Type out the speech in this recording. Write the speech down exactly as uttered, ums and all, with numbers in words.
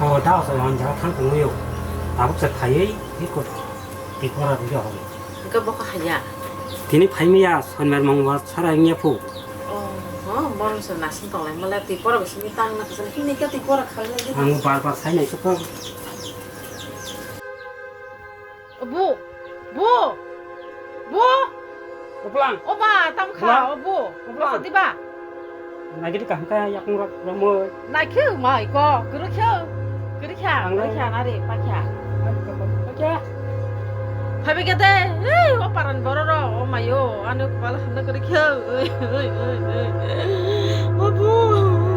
O da so ang jaga thang tongwi o. Tabuk se phaiwi iko. Tipora rwgwi hobo. Hwnkhe bokha haya. Tini phaimaya sonbar mongbar sara wngya phu. Oh, oh, bono se nasing tonglai male tipora bisingni tang na kisa hini khe tipora khalai di. Ang bar bar sai nai sokha. Bu, bu, bu. Oplang. Oba, tam kha, Oplang. Obu. Oplang. Masa diba? Nagiri kaham kha yakung rak ramoi. Naikhe mai ko, guru khe. Guru kha, Ang guru lai. Kha nari, pa kha. Ang lai. Pa kha. Phabi gede, ei, o paran bororo, o mayo, anu kubala hamna guru khe. Ei, ei, ei, ei. Obu.